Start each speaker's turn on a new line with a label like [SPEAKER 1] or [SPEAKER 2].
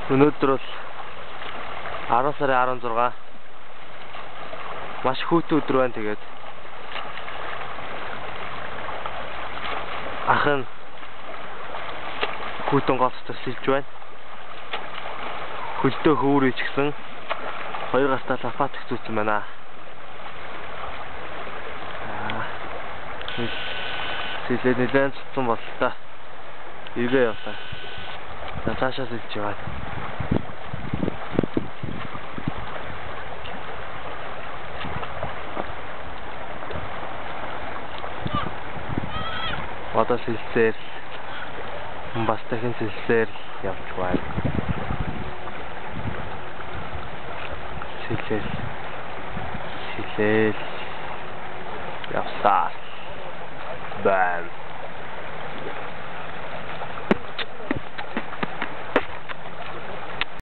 [SPEAKER 1] Өнөөдөр бол 10 сарын 16 маш хүйтэн өдөр байна. Тэгээд ах нь хүйтэн гол дотор сэлж байна. Хөлдөө хөөр ичгсэн хоёр гартаа лопат зүүцсэн байна. Сэлээ нэлээд цуцсан боллоо. Эргээ явлаа. За цаашаа сэлж яваа. Одоо сэлсээр бас дахин сэлсээр явж байна. Сэлээл сэлээл явсаар байна.